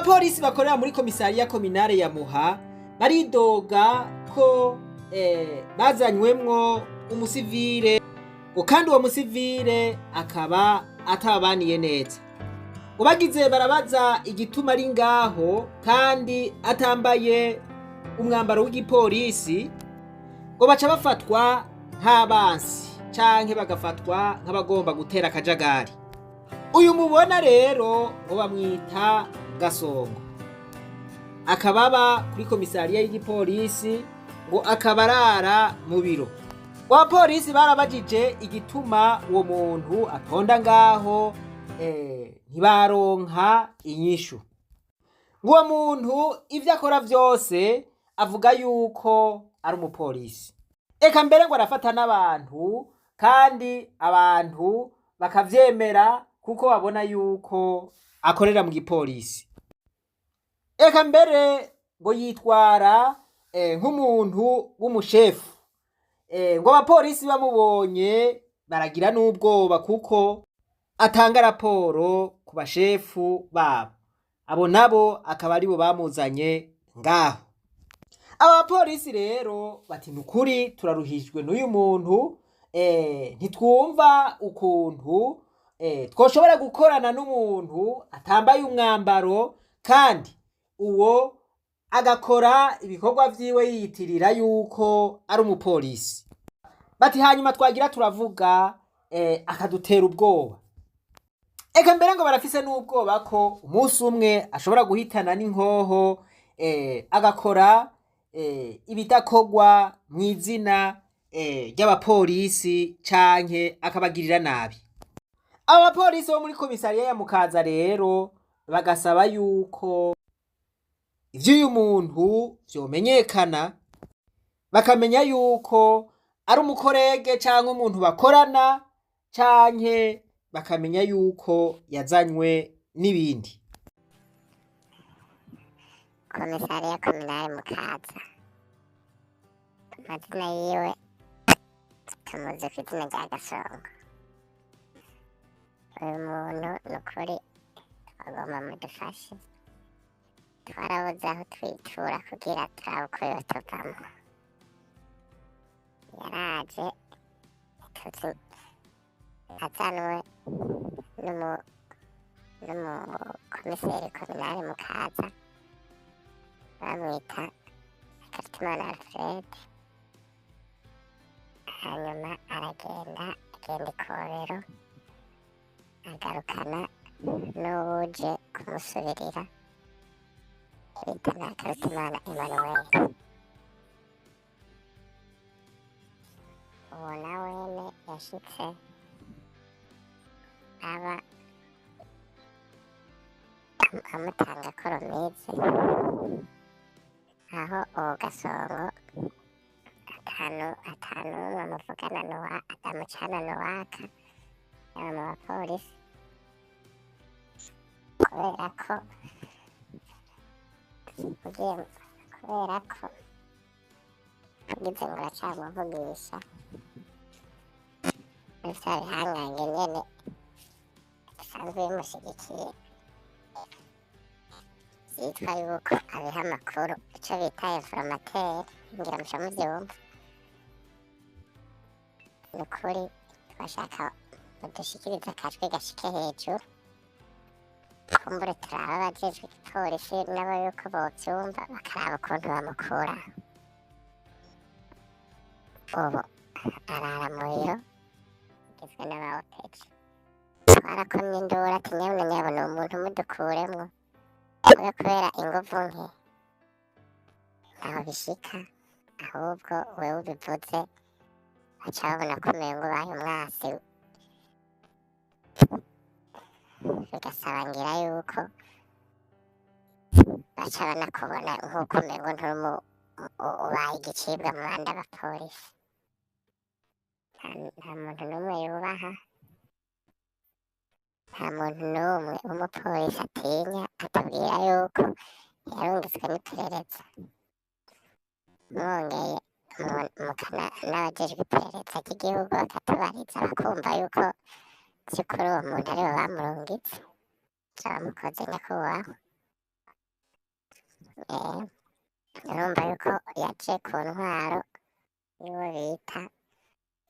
Abapolisi bakorera muri komisariya kominare ya Muha baridoga ko bazanywemwo umusivire, ngo kandi uwo musivire akaba atababaniye neza. Ngo bagize barabaza igituma ari ngaho kandi atambaye umwambaro w'igipolisi, ngo baca bafatwa nk'abansi canke bagafatwa nk'abagomba gutera akajagari. Uyu mubona rero ngo bamwita Gasongo, akaba aba kuri komisariya y'igipolisi, ngo akaba arara mu biro. Ngo abapolisi barabajije igituma uwo muntu atonda ngaho, ntibaronka inyishu. Ngo uwo muntu ivyo akora vyose avuga yuko ari umupolisi, eka mbere ngo arafata n'abantu, kandi abantu bakavyemera kuko babona yuko akorera mu gipolisi. Eka mbere ngo yitwara nk'umuntu w'umushefu. Ngo abapolisi bamubonye baragira n'ubwoba kuko atanga raporo ku bashefu babo, abo nabo akaba aribo bamuzanye ngaho. Aba bapolisi rero bati: "Nukuri turaruhijwe n'uyu muntu, ntitwumva ukuntu twoshobora gukorana n'umuntu atambaye umwambaro, kandi uwo agakora ibikorwa vyiwe yiyitirira yuko ari umupolisi." Bati: "Hanyuma twagira turavuga, akadutera ubwoba." Eka mbere ngo barafise n'ubwoba ko umunsi umwe ashobora guhitana n'inkoho, agakora ibidakorwa mw'izina ry'abapolisi canke akabagirira nabi. Abo bapolisi bo muri komisariya ya Mukaza rero bagasaba yuko ivy'uyu muntu vyomenyekana, bakamenya yuko ari umukorege canke umuntu bakorana, canke bakamenya yuko yazanywe n'ibindi. Komisariya kominare Mukaza, amazina yiwe tumuzi ku izina rya Gasongo. Uyu muntu ni ukuri twagomba mudufashe, twarabuze aho twitura kugira turabe uko yotuvamo. Yaraje tuzi azanwe n'umukomiseri kominare Mukaza, bamwita Hakarutimana Alfred. Hanyuma aragenda, agenda ikobero, agarukana n'uwuje kumusubirira bita Ntakarutimana Emmanuel. Uwo nawene yashitse aba amutanga koromizi, aho uwo Gasongo atanu n'umwe amuvugana nuwa adamucana nuwaka, yaba mu bapolisi, kubera ko ugiye, kubera ko ugize ngo uracamuvugisha muri vya bihangange nyene bisanzwe bimushigikiye, vyitwa yuko abiha amakuru, ico bita informateur, ngira muca muvyumva. Ni ukuri twashaka mudushikirize akajwi gashike hejuru, kumbure turaba abajejwe igipolisi nabo yuko bovyumva, bakaraba ukuntu bamukura. Ubu arara mu biro igizwe n'aba opeji. Twarakomye induru ati: "Nyabuna nyabuna, uwo muntu mudukuremwo." Muga kubera inguvu nke ntaho bishika, ahubwo wewe ubivuze baca babona ko umengo ubaye umwasi, bigasaba ngira yuko baca banakubona nk'uko umengo nturi ubaye igicibwa mu bandi abapolisi. Nta muntu n'umwe yubaha, nta muntu n'umwe w'umupolisi atinya, atubwira yuko yarungitswe n'iperereza. Mwongeye n'abajejwe iperereza ry'igihugu bakatubariza, bakumva yuko vy'ukuri uwo muntu aribo bamurungitse. Abamukoze nyakubahwa. Urumva yuko yaje ku ntwaro y'uwo bita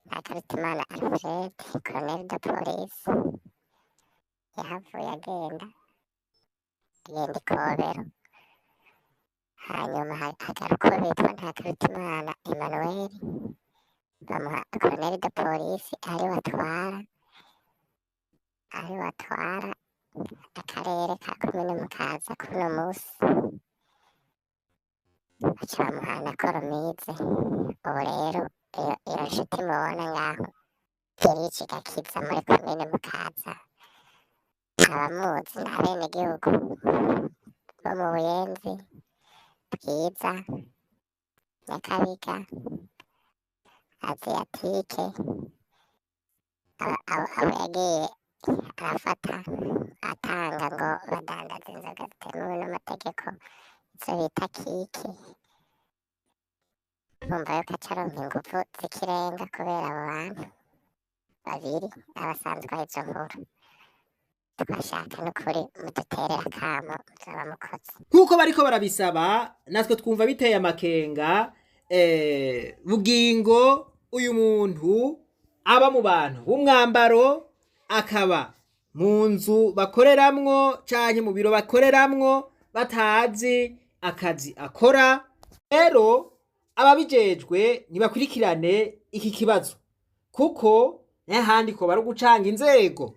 Ntakarutimana Alfred, colonel de police. Yahavuye agenda ikobero, hanyuma hagaruka uwo bitwa Ntakarutimana Emmanuel, bamuha colonel de police, ariwe atwara akarere ka komine Mukaza kuno musi. Baca bamuha na koromize. Ubu rero iyo nshuti mubona ngaho irica igakiza muri komine Mukaza, abamuzi ni abenegihugu bo mu Buyenzi, Bwiza, Nyakabiga, Aziyatike. Abo yagiye arafata atanga ngo badandaza inzoga zitemewe n'amategeko, izo bita kiki. Urumva yuko aca aronka inguvu z'ikirenga kubera abo bantu babiri abasanzwe aho izo nkuru. Twashaka n'ukuri muduterera akamo, muzoba mukoze. Nk'uko bariko barabisaba, natwe twumva biteye amakenga. Bugingo uyu muntu aba mu bantu b'umwambaro, akaba mu nzu bakoreramwo canke mu biro bakoreramwo, batazi akazi akora. Rero ababijejwe nibakurikirane iki kibazo, kuko n'ahandi ko bari gucanga inzego,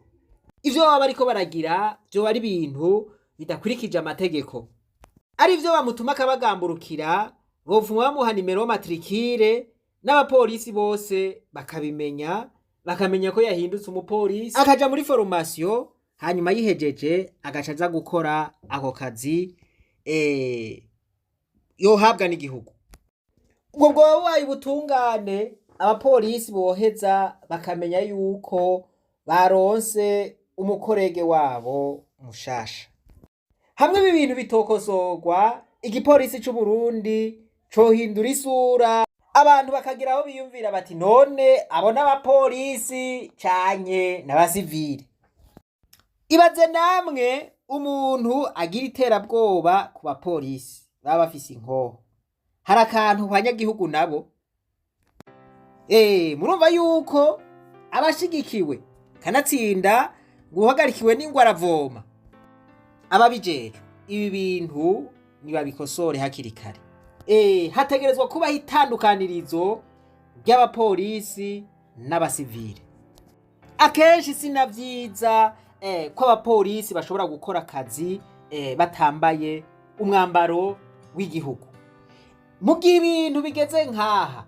ivyo baba bariko baragira vyoba ari ibintu bidakurikije amategeko. Ari vyo bamutuma akabagamburukira, bovuma bamuha nimero matricule, n'abapolisi bose bakabimenya, bakamenya ko yahindutse umupolisi, akaja muri formation, hanyuma yihejeje agaca aza gukora ako kazi yohabwa n'igihugu. Ubwo bwoba bubaye ubutungane, abapolisi boheza bakamenya yuko baronse umukorege wabo mushasha. Hamwe ibi bintu bitokosorwa, igipolisi c'u Burundi cohindura isura, abantu bakagira aho biyumvira bati: "None abo n'abapolisi canke n'abasivile?" Ibaze namwe umuntu agira iterabwoba ku bapolisi baba bafise inkoho. Hari akantu banyagihugu nabo murumva yuko abashigikiwe, kanatsinda guhagarikiwe n'ingwa aravoma. Ababijejwe ibi bintu nibabikosore hakiri kare. Hategerezwa kubaho itandukanirizo ry'abapolisi n'abasivile. Akenshi si na vyiza ko abapolisi bashobora gukora akazi batambaye umwambaro w'igihugu. Mu gihe ibintu bigeze nkaha,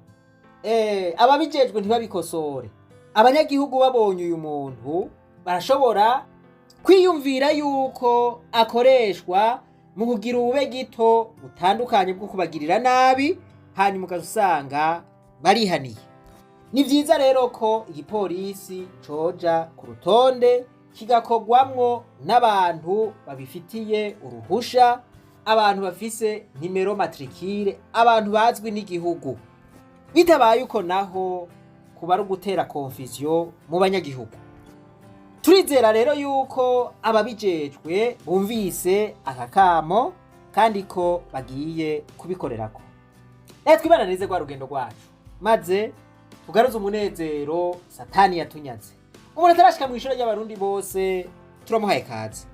ababijejwe ntibabikosore, abanyagihugu babonye uyu muntu barashobora kwiyumvira yuko akoreshwa mu kugira ubube gito butandukanye bwo kubagirira nabi, hanyuma ukaza usanga barihaniye. Ni vyiza rero ko igipolisi coja ku rutonde, kigakorwamwo n'abantu babifitiye uruhusha, abantu bafise nimero matricule, abantu bazwi n'igihugu. Bitabaye uko naho kuba ari ugutera confusion mu banyagihugu. Turizera rero yuko ababijejwe bumvise aka kamo kandi ko bagiye kubikorerako. Reka twibananize rwa rugendo rwacu, maze tugaruze umunezero Satani yatunyaze. Umuntu atarashika mw'ishure ry'Abarundi bose, turamuhaye kaze.